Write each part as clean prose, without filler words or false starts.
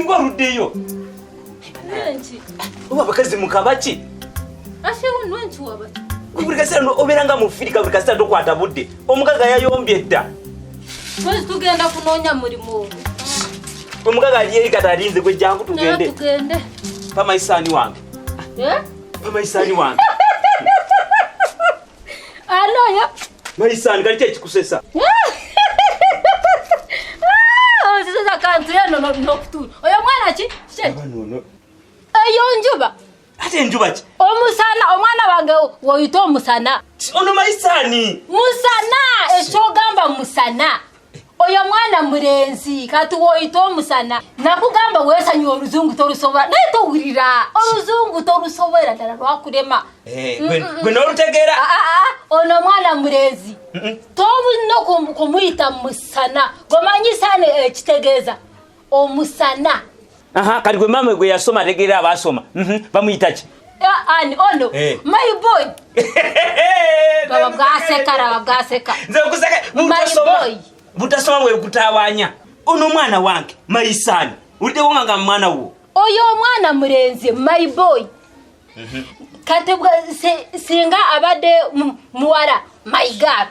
Singa oluddeyo. Oba abakazi mukabaki? Buli kaseera obeera nga mufirika, buli kaseera tokwata budde. Omugaga yayombye dda. Tugenda kunoonya mulimu ogwo. Omugaga ali eri kati alinze gwe, jangu tugende. Tugende. Pamayisaani wange. Eh? Pamayisaani wange. Anoyo. Mayisaani kali kyekikusesa. Osesa kantu eno n'okutuula. Oyo mwana ki? Eyo njuba. Ate enjuba ki? Omusana, omwana wange woyita omusana. Ono mayisaani. Musana, ekyogamba musana. Oyo mwana mulenzi kati woyita omusana. Nakugamba weesanyuwa oluzungu tolusobola, naye towulira. Oluzungu tolusobola ddala lwakulema. Gwe n'olutegeera. Ono mwana mulenzi. Tobulina kumuyita musana. Gomanyi sana ekitegeeza omusana. Aha, kati gwe maama gwe yasoma ategeera abaasoma. Bamuyita ki? Ani ono? My boy. Baba bwaseka, raba bwaseka. Nze nkuseka. My boy. Butasoma bwe bukutawaanya. Ono omwana wange mayisaani. Oliddewo nga nga mwana wo. Oyo omwana mulenzi my boy. Kati singa abadde muwala my girl.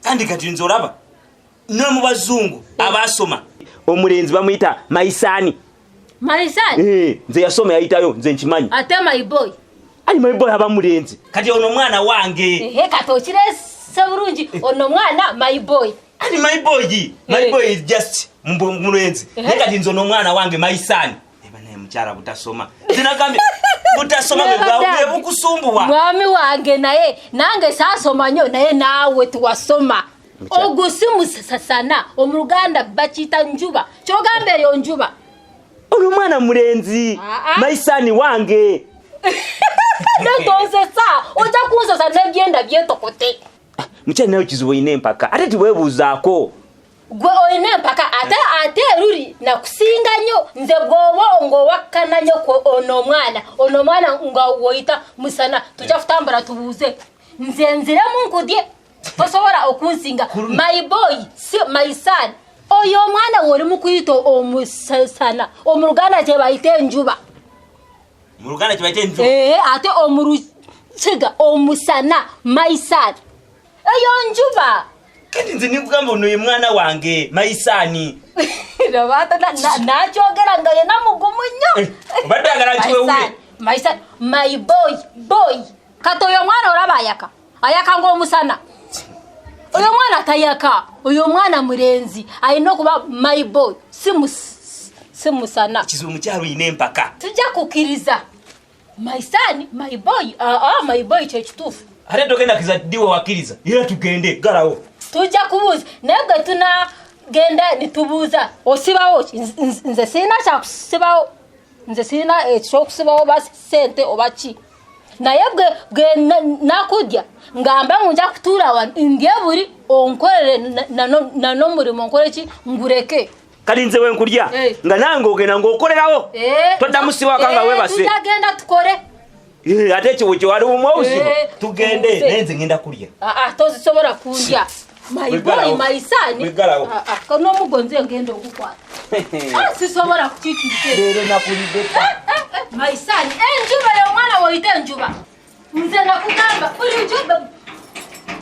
Kandi kati nze olaba ne mu bazungu abaasoma omulenzi bamuyita mayisaani. Mayisaani? Nze yasoma yayitayo nze nkimanyi. Ate my boy. Ali my boy aba mulenzi. Kati ono mwana wange. Ehe, kati okirese bulungi. Ono mwana my boy. Ali my boy. My boy is just mulenzi. Naye kati nze ono mwana wange mayisaani. Eba naye mukyala butasoma. Zinagambye butasoma bwe bukusumbuwa. Mwami wange naye nange saasoma nnyo naye naawe tuwasoma. Ogwo si musasana, omuluganda bakiyita njuba. Kyogamba eyo njuba. Ono mwana mulenzi. Mayisaani wange. Netonzesa, ojja kunzesa n'ebyenda byetokote. Mukyali nayo kizibu olina empaka, ate tiweebuuzaako. Gwe olina empaka, ate eruli nakusinga nnyo. Nze bw'oba ng'owakkana nnyo ku ono omwana, ono omwana nga woyita musana, tujja kutambula tubuuze. Nze nziremu nkudye, tosobola okunsinga. My boy, si my son. Oyo omwana w'oli mu kuyita omusana, omuluganda kye bayita enjuba. Mu Luganda kye bayita enjuba? Ate omulukiga omusana, my son. Eyo njuba. Kati nze nikugamba ono ye mwana wange, mayisaani. Ate nakyogera nga yenna mugumu nnyo. Obadde oyagala nkiwewule. My son, my boy, boy. Kati oyo omwana olaba ayaka. Ayaka ng'omusana. Oyo omwana tayaka. Oyo omwana mulenzi. Alina okuba my boy. Si musana. Kizibu mukyalo olina empaka. Tujja kukkiriza. My son, my boy. My boy kye kituufu. Ate togenda kiza ddiwe wakkiriza. Era tugende, galawo. Tujja kubuuza. Naye gwe tunagenda ne tubuuza. Osibawo ki? Nze sirina kyakusibawo. Nze sirina ekyokusibawo oba ssente oba ki. Naye bwe nakudya ngamba ngu nja kutuula wano ndye buli onkolere n'omurimu nkole ki ngureke. Kati nze we nkulya nga nange ogenda ng'okolerawo. Toddamu siwaka nga weebase. Tujja genda tukole. Ate ekyo kye wali omu obuzibu. Tugende, naye nze ngenda kulya. Tozisobola kundya. My boy, my son. Weggalawo. N'omuggo nze ngenda okukwata. Sisobola kukiikiriza. Leero nakulidde dda. My son, enjuba y'omwana woyita enjuba. Nze nakugamba bulijjo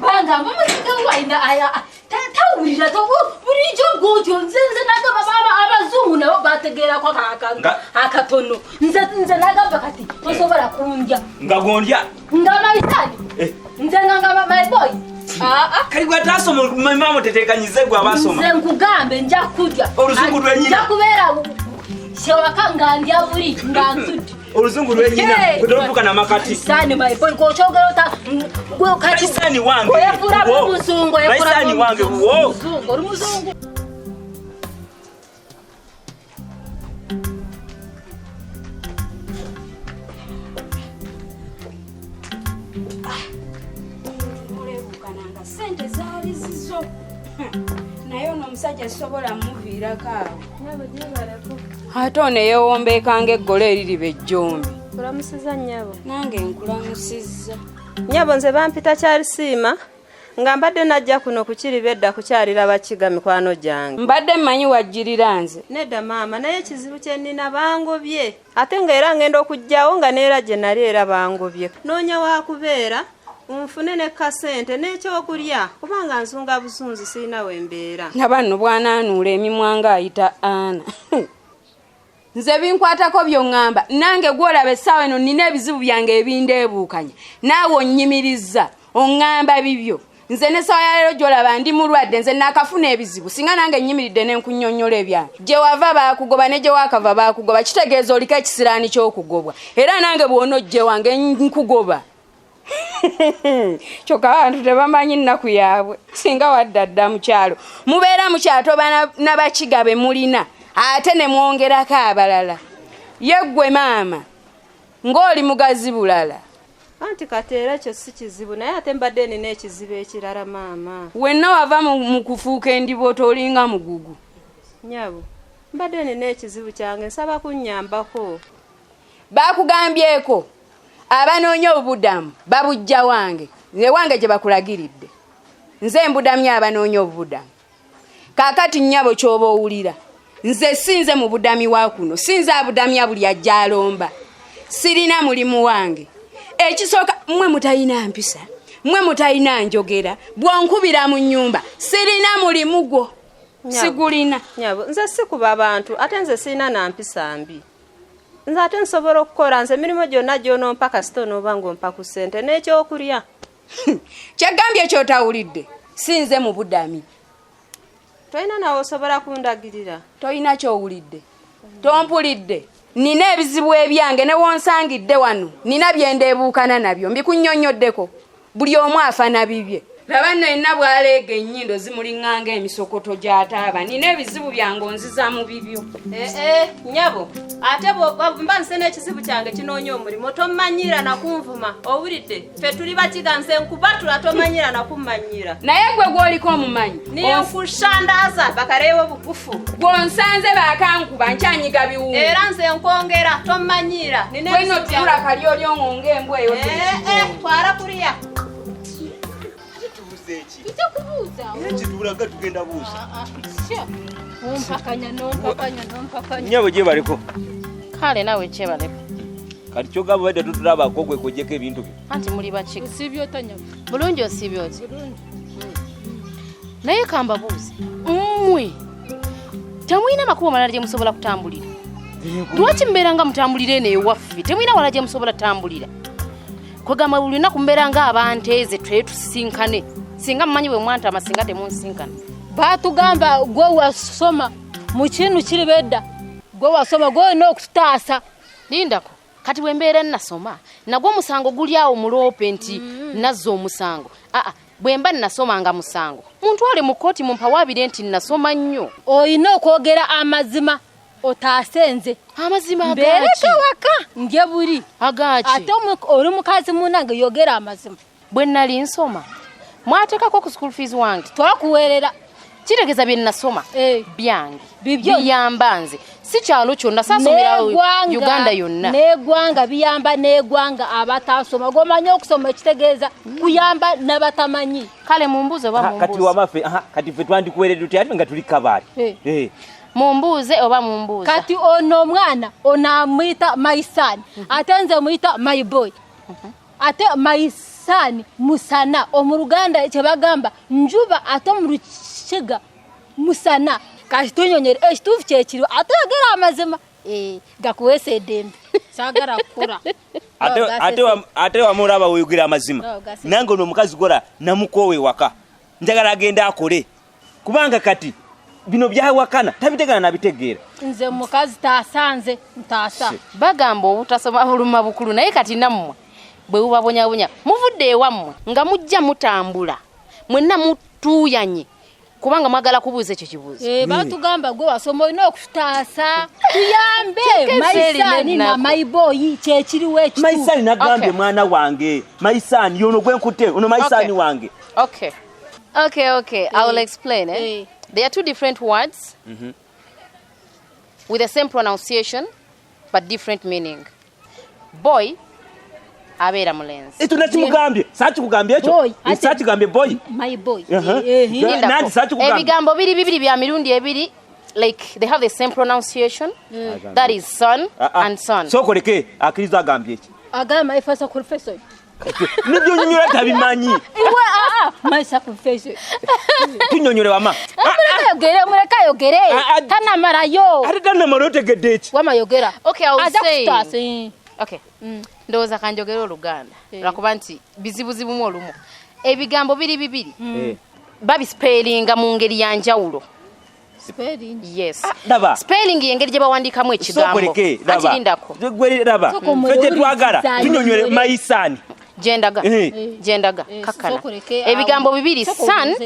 bangamba omusiga walina aya, tawulira, bulijjo gwotyo. Nze nagamba baba abazungu nabo bategeerako akatono. Nze nagamba kati tosobola kundya. Nga gondya. Nga my son. Nze nga ngamba my boy. Kali gwe atasoma, maama teteekanyize gwe abasoma. Nze nkugambe nja kulya. Oluzungu lwennyina. Nja kubeera sewaka nga ndya buli nga ntudde. Oluzungu lwennyina, gwe tolutuuka n'amakati. Sani my boy, gw'okyogera ota, gwe kati Maisani wange, Oyefuula wo. muzungu, oyefuula Maisani wange, wo. muzungu, oli muzungu. Sente zaali zizo. Naye ono omusajja sisobola mmuviirako awo. Ate ono yeewombeeka ng'eggolo eririba ejjombi. Nkulamusizza nnyabo. Nange nkulamusizza. Nnyabo nze bampita Kyalisiima. Nga mbadde najja kuno kukiriba edda kukyalira bakiga mikwano gyange. Mbadde mmanyi wajjirira nze. Nedda maama, naye ekizibu kye nnina bangobye. Ate nga era ngenda okujjawo nga neera gye nali era bangobye. Noonya waakubeera nfune ne kasente n'ekyokulya kubanga nzunga buzunzi sirina we mbeera. Nga nno bw'anaanuula emimwa ng'ayita Ana. Nze binkwatako by'oŋŋamba nange gw'olaba essaawa eno nnina ebizibu byange ebindeebuukanya naawe onnyimirizza oŋŋamba bibyo. Nze n'essaawa ya leero gy'olaba ndi mulwadde nze naakafuna ebizibu singa nange nnyimiridde ne nkunnyonnyola ebyange. Gye wava baakugoba ne gye waakava baakugoba kitegeeza oliko ekisiraani ky'okugobwa era nange bw'onojja ewange nkugoba. Kyokka abantu tebamanyi nnaku yaabwe singa wadda dda mu kyalo mubeera mu kyalo toba n'abakiga be mulina ate ne mwongerako abalala. Ye ggwe maama ng'oli mugazi bulala. Anti kati era ekyo si kizibu naye ate mbadde nina ekizibu ekirala maama. Wenna wava mu kufuuka endiboto olinga mugugu. Nnyabo mbadde nina ekizibu kyange nsaba kunnyambako. Baakugambyeko abanoonya obubudamu babujja wange ewange gye bakulagiridde nze mbudamya abanoonya obubudamu. Kaakati nnyabo ky'oba owulira nze sinze mu budami wa kuno sinze abudamya buli ajja alomba sirina mulimu wange. Ekisooka mmwe mutalina mpisa mmwe mutalina njogera bw'onkubira mu nnyumba sirina mulimu gwo sigulina. Nnyabo nze sikuba bantu ate nze sirina na mpisa mbi. Nze ate nsobola okukola nze emirimu gyonna gy'onompa kasita onooba ng'ompa ku ssente n'ekyokulya. Kyegambye ky'otawulidde sinze mu budami. Tolina nawe osobola kundagirira. Tolina ky'owulidde tompulidde nina ebizibu ebyange ne wonsangidde wano nina bye ndeebuukana nabyo mbikunnyonnyoddeko buli omu afa bibye. Laba nno yenna bw'aleega ennyindo zimuliŋŋanga emisokoto gy'ataaba nina ebizibu byange onziza mu bibyo. Nnyabo ate mba nse n'ekizibu kyange kinoonya omulimu tomanyira nakunvuma owulidde ffe tuli bakiga nze nkubatula tomanyira nakummanyira. Naye gwe gw'oliko omumanyi. Ninkushandaaza bakareeba obugufu. Gw'onsanze baakankuba nkyanyiga biwundu. Era nze nkwongera tomanyira. Gwe nno tunula kali oli oŋŋonga embwa eyo. Twala kuliya. Ekitulaga tugenda buuza. Ompakanya n'ompakanya n'ompakanya. Nnyabo gye baliko. Kale naawe kyebaleko. Kati kyogamba badde tutulabako gwe kujjeko ebintu byo. Anti muli bakiga. Osiibye otya nnyabo? Bulungi osiibye otya? Bulungi. Naye kambabuuze mmwe temulina makubo malala gye musobola kutambulira? Lwaki mubeera nga mutambulira eno ewaffe? Temulina wala gye musobola kutambulira? Kwegamba buli lunaku mubeera ng'abanteeze twere tusisinkane. Singa mmanyi bwe mwantama singa temunsinkana. Baatugamba gwe wasoma mu kintu kiriba edda gwe wasoma gwe olina okutaasa. Lindako kati bwe mbeera nnasoma nagwo omusango guli awo muloope nti nazza omusango. Aa bwe mba nnasoma nga musango muntwale mu kkooti mumpawaabire nti nnasoma nnyo. Olina okwogera amazima otaase nze. Amazima agaaki? Mbeereko waka ndye buli. Agaaki? Ate oli mukazi munnange yogera amazima. Bwe nali nsoma mwateekako ku school fees wange. Twakuweerera. Kitegeeza bye nnasoma byange bibyo biyamba nze si kyalo kyonna saasomera Uganda yonna. N'eggwanga biyamba n'eggwanga abatasoma gwomanyi okusoma ekitegeeza kuyamba n'abatamanyi. Kale mumbuuze oba mumbuuze. Kati wamaffe kati ffe twandikuweeredde tutya ate nga tuli kabaale. Mumbuuze oba mumbuuza. Kati ono omwana ono amuyita my son ate nze muyita my boy ate my son musana omuluganda kye bagamba njuba ate mu Lukiga musana. Kati tunyonyere ekituufu kyekiriwo ate yogera amazima gakuweesa eddembe saagala kukula. Ate wamulaba weeyogera amazima nange ono omukazi gola namukoowa ewaka njagala agende akole kubanga kati bino byawakana tabitegana nabitegeera. Nze mukazi taasanze ntaasa. Bagamba obutasoma buluma bukulu naye kati nammwe bwe bubabonyabonya muvudde ewammwe nga mujja mutambula mwenna mutuuyanye kubanga mwagala kubuuza ekyo kibuuzo. Batugamba gwe wasoma olina okutaasa tuyambe my son na my boy kyekiriwo ekituufu. My son nagambye mwana wange my son yono gwe nkutte ono my son wange. Okay, I will explain. There are two different words with the same pronunciation but different meaning. Boy Abeera mulenzi. Ekyo nakimugambye, saakikugambye ekyo. Saakigambye boy. My boy. Nanti saakikugambye. Ebigambo biri bibiri bya mirundi ebiri, like they have the same pronunciation. That is son and son. Sookoleke akkiriza agambye eki. Agamba my first confession. Nibyo nyonyola tabimanyi. Iwe my sacrifice. Tunyonyole wama. Muleka yogere. Tanamalayo. Ate tanamala otegedde eki. Wama yogera. Okay, I will say. Okay. Ndowooza kanjogere Oluganda. Lwakuba nti bizibuzibumu olumu. Ebigambo biri bibiri. Babispelinga mu ngeri ya njawulo. Spelling. Yes. Daba. Spelling yengeri gye bawandiikamu ekigambo. Anti lindako. Daba. Ffe kye twagala tunyonyole my son. Gyendaga. Gyendaga. Kakkana. Ebigambo bibiri son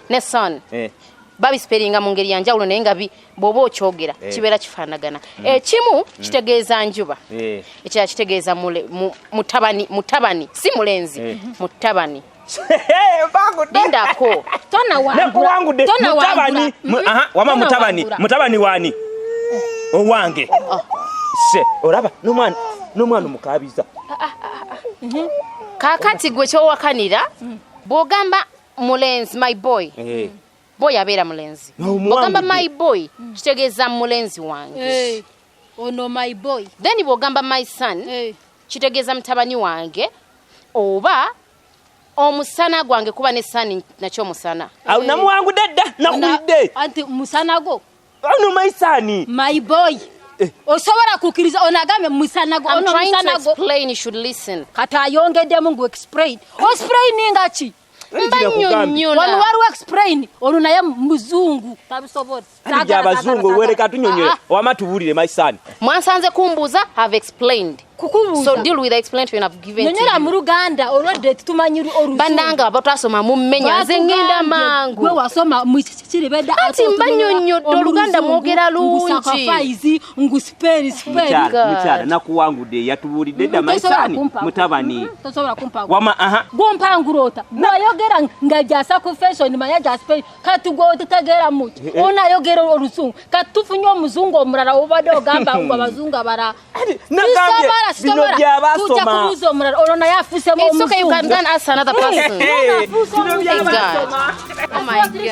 ne son. Babispelinga mu ngeri ya njawulo naye nga bw'oba okyogera kibeera kifaanagana. Ekimu kitegeeza njuba. Ekirala kitegeeza mutabani, si mulenzi, mutabani. Lindako. Nakuwangudde. Mutabani. Wama mutabani. Mutabani wani? Owange. Se, olaba n'omwana omukabiza. Kaakati gwe kyowakanira bw'ogamba mulenzi my boy. Boy abeera mulenzi. Bw'ogamba my boy kitegeeza mulenzi wange. Ono my boy. Then bw'ogamba my son kitegeeza mutabani wange oba omusana gwange kuba ne sani nakyo musana. Awo namuwangudde dda, nakuwulidde. Anti musana go. Ono my son. My boy. Osobola kukkiriza ono agambe musana go. I'm trying to explain, you should listen. Kati ayongeddemu ngu explain. Explaininga ki? Mbanyonnyola. Wano waliwo explain, ono naye muzungu tabisobola. Anti gy'abazungu wereka tunyonyole. Wama tubuulire my son. Mwansanze kumbuuza, have explained. Kukubuuza. So deal with the explanation I've given to you. Nyonyola mu Luganda olwedde tumanyi oluzungu. Bannange abatwasoma mummenya nze ngenda mangu. Gwe wasoma mu kiribedda. Anti mbanyonnyodde Oluganda mwogera lungi. Ngu sacrifice, ngu spell, spell. Mukyala nakuwangudde yatubuulidde dda my son mutabani. Tosobola kumpa. Wama Gwompangula ota. Bw'oyogera nga gya sacrifice manya gya spell. Kati gwe otegeera muki. Ono ayogera oluzungu. Kati tufunye omuzungu omulala obadde ogamba ngu abazungu abalala. Nagambye bino byabasoma. It's okay, you can go and ask another person. Oh my God.